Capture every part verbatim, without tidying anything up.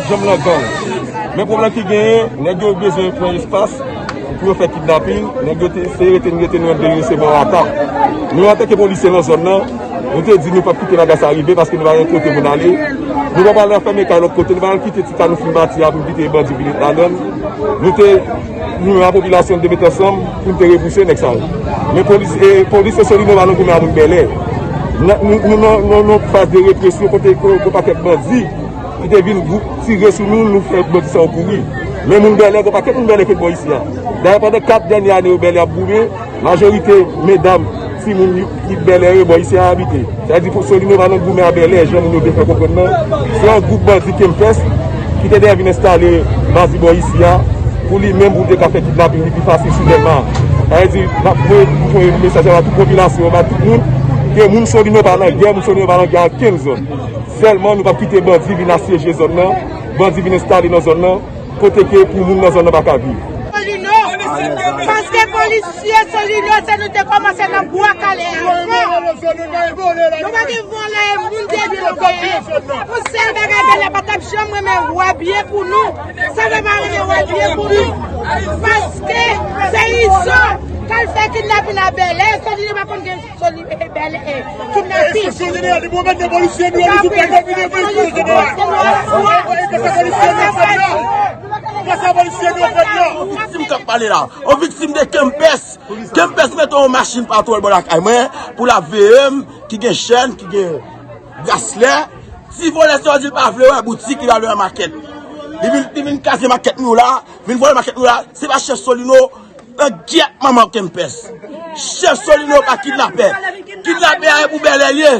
Janm nan gang. Men pwoblèm ki genyen, nèg yo bezwen pran espas pou yo fè kidnapin, nèg yo te, se rete n rete nou ap denonse bò atak. Nou antanke polisye nan zòn nan, nou te di nou p ap kite bagay sa rive paske nou pa gen kote pou n ale. Nou pa pral fèmen kay lòt kote, nou pa pral kite ti kay nou fin bati a pou n kite bandi vin ladann. Nou te, nou la popilasyon te met ansanm pou n te repouse nèg sa yo. Men polis, e, polis e Solino pa nan goumen a moun bèlè. Nou, nou, nou, nou, nou, nou faz de represyon kote yon pakèt bandi ki te vin gou-, tire sou nou, nou fè bandi sa yo kouri. Men moun bèlè, gon pakèt moun bèlè ki bò isi a. Dayè, pandan kat dènye ane yo bèlè ap goumen, majorite medam, timoun ki bèlè yo bò isi a abite. Sa vle di pou Solino pa nan goumen a bèlè, jan moun yo vle fè konprann nan. Se yon gwoup bandi Kempès ki te dèyè vin enstale bandi bò isi a, pou li menm, pou l te ka fè kidnapin li pi fasil soudènman. Sa vle di, n ap voye, voye mesaj la ba tout popilasyon, ba tout moun, ke moun Solino pa nan gè, moun Solino pa nan gè ak kenn zòn. Sèlman nou p ap kite bandi vin asyeje zòn nan, bandi vin enstale nan zòn nan, kote ke pou moun nan zòn nan pa ka viv. Solino, paske polisye Solino, se nou te kòmanse nan bwa kale a. Nou pa gen vòlè, e moun te vin fè. Yon sèl bagay, bèlè pa t ap janm renmen wè byen pou nou. Sa fè pa renmen wè byen pou nou. Paske se izo k al fè kidnapin a bèlè, Solino pa konn gen Soli, e, bèlè, e, kidnapin. Eske Solino a di pou mete polisye nou an sou tèt vini pou Solino a fè polisye nou fè la? Fè sa polisye nou fè la? Yon viktim k ap pale la. Yon viktim de Kempès. Kempès mete yon machin patwòl bò lakay mwen pou l ap veye m, ki gen chèn, ki gen braslè. Ti vòlè sa yo di l pa vle wè boutik, li pa vle wè makèt. Li vin, li vin kraze makèt nou la, vin vòlè makèt nou la. Se pa chèf Solino nan gyèt manman Kempès. Chèf Solino pa kidnapè. Kidnapè a e pou bèlè l ye.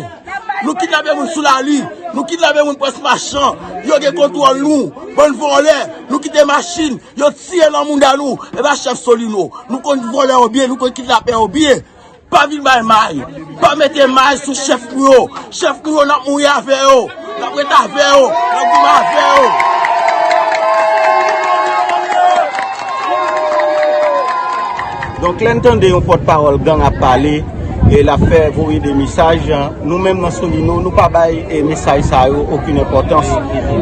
Nou kidnape moun sou lari. Nou kidnape moun prens machan. Yo gen kontwòl nou. Bann vòlè. Nou kite machin. Yo tire nan mouda nou. E pa chèf Solino. Nou konn vòlè yo byen. Nou konn kidnapè yo byen. Pa vin bay may. Pa mete may sou chèf nou yo. Chèf nou yo, n ap mouri avè yo. N ap ret avè yo. N ap goumen avè yo. Donk, lè n tande yon pòtpawòl gang ap pale, e l ap fè voye de mesaj, nou menm nan Solino, nou pa bay, e, mesaj sa yo okenn enpòtans.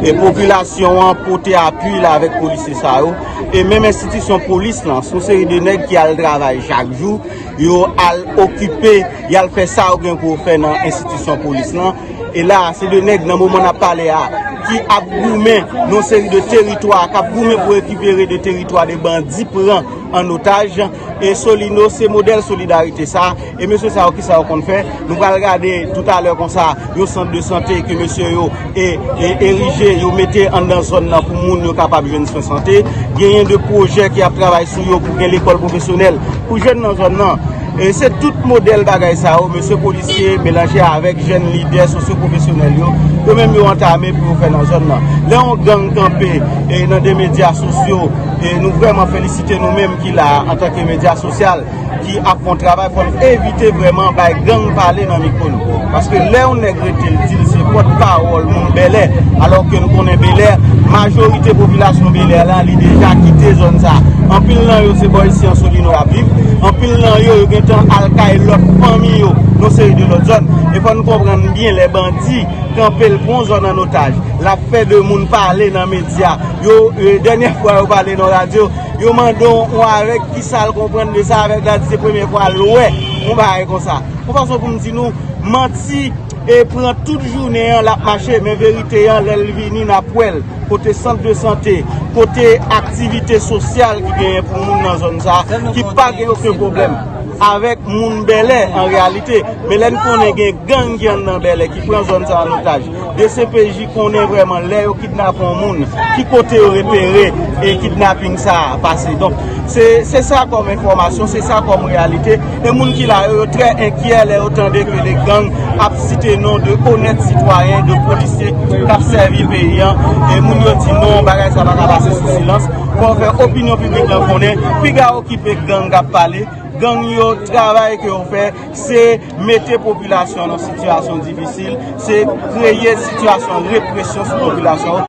E popilasyon an pote apui l avèk polisye sa yo. E menm enstitisyon polis lan, se yon seri de nèg ki al travay chak jou, yo al okipe, y al fè sa yo gen pou yo fè nan enstitisyon polis lan. E la, se de nèg nan moman n ap pale a, ki ap goumen nan yon seri de teritwa, k ap goumen pou rekipere de teritwa de bandi pran an otaj. E Solino, se modèl solidarite sa. E mesye sa yo, kisa yo konn fè? Nou pral gade toutalè konsa, yon sant de sante ke mesye yo e, e erije, yo mete anndan zòn nan pou moun yo kapab jwenn swen sante. Genyen de pwojè ki ap travay sou yo pou gen lekòl pwofesyonèl pou jèn nan zòn nan. E se tout modèl bagay sa yo, mesye polisye melanje avèk jèn lidè sosyopwofesyonèl yo, yo menm yo antame pou yo fè nan zòn nan. Lè yon gang kanpe, e nan de medya sosyo, e nou vrèman felisite nou menm ki la antanke medya sosyal, ki ap fè yon travay, fò n evite vrèman bay gang pale nan mikwo nou. Paske lè yon nèg rete l di l se pòtpawòl moun bèlè, alò ke n konnen bèlè, majorite popilasyon bèlè la, li deja kite zòn sa. Anpil nan yo se bò isi an Solino y ap viv. Anpil nan yo, yo gentan al kay lòt fanmi yo, nan seri de lòt zòn. E fò n konprann byen, lè bandi kanpe l pran yon zòn an otaj, l ap fè de moun pale nan medya. Yo, e, dènyè fwa yo pale nan radyo, yo mande yon, yon avèg ki sa l konprann de sa, avèg la di se premye fwa l wè yon bagay konsa. Yon fason pou m di nou, manti e pran tout jounen an l ap mache, men verite an, lè l vini, n ap wè l. Kote sant de sante, kote aktivite sosyal ki genyen pou moun nan zòn sa, ki pa gen okenn pwoblèm avèk moun bèlè an reyalite. Men lè n konnen gen gang ki anndan bèlè, ki pran zòn sa an otaj, D C P J konnen vrèman lè yo kidnape yon moun, ki kote yo repere e kidnaping sa a pase. Donk, se, se sa kòm enfòmasyon, se sa kòm reyalite. E moun ki la yo, yo trè enkyè lè yo tande ke de gang ap site non de onèt sitwayen, de polisye k ap sèvi peyi an. E moun yo di non, bagay sa pa ka pase sou silans. Fò fè opinyon piblik lan konnen, piga okipe gang k ap pale. Gang yo, travay ke yo fè, se mete popilasyon an nan sitiyasyon difisil, se kreye sitiyasyon represyon sou popilasyon an.